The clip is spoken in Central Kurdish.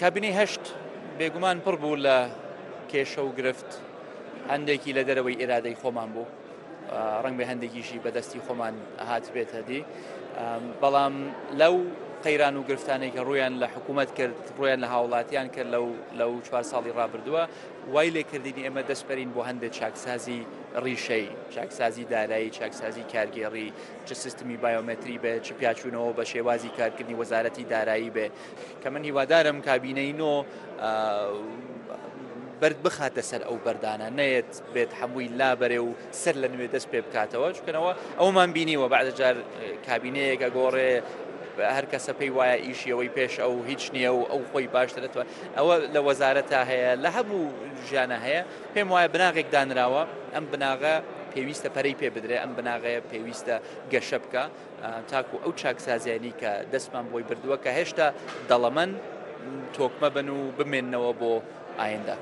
کابینەی هەشت بێگومان پڕ بوو لە کێشە و گرفت، هەندێکی لە دەرەوەی ئیرادەی خۆمان بوو، ڕەنگ بێ هەندێکیشی بەدەستی خۆمان هاتبێتە دی، بەڵام لەو قەیران و گرفتانەی کە ڕوویان لە حکوومەت کرد، ڕوویان لە هاوڵاتیان کرد لەو چوار ساڵی ڕابردووە، وای لێکردین ئێمە دەست بەرین بۆ هەندێک چاکسازی ڕیشەی، چاکسازی دارایی، چاکسازی کارگێڕی، چ سیستمی بایۆمەتری بێ، چ پیاچوونەوە بە شێوازی کارکردنی وەزارەتی دارایی بێ، کە من هیوادارم کابینەی نۆ بەرد بخاتە سەر ئەو بەردانە، نەیەت بێت هەمووی لابەرێ و سەر لە نوێ دەست پێ بکاتەوە، چونکەنەوە ئەومان بینیوە بەعزە جار کابینەیەک ئەگۆڕێ، هەر کەسە پێی وایە ئیشی ئەوەی پێش ئەو هیچ نییە و ئەو خۆی باشترە، ئەوە لە وەزارەتا هەیە، لە هەموو ژیانە هەیە. پێم وایە بناغێک دانراوە، ئەم بناغە پێویستە پەرەی پێ بدرێ، ئەم بناغەیە پێویستە گەشە بکە تاکو ئەو چاکسازیانی کە دەستمان بۆی بردووە کە هێشتا دەڵەمەن تۆکمە بن و بمێننەوە بۆ ئایندە.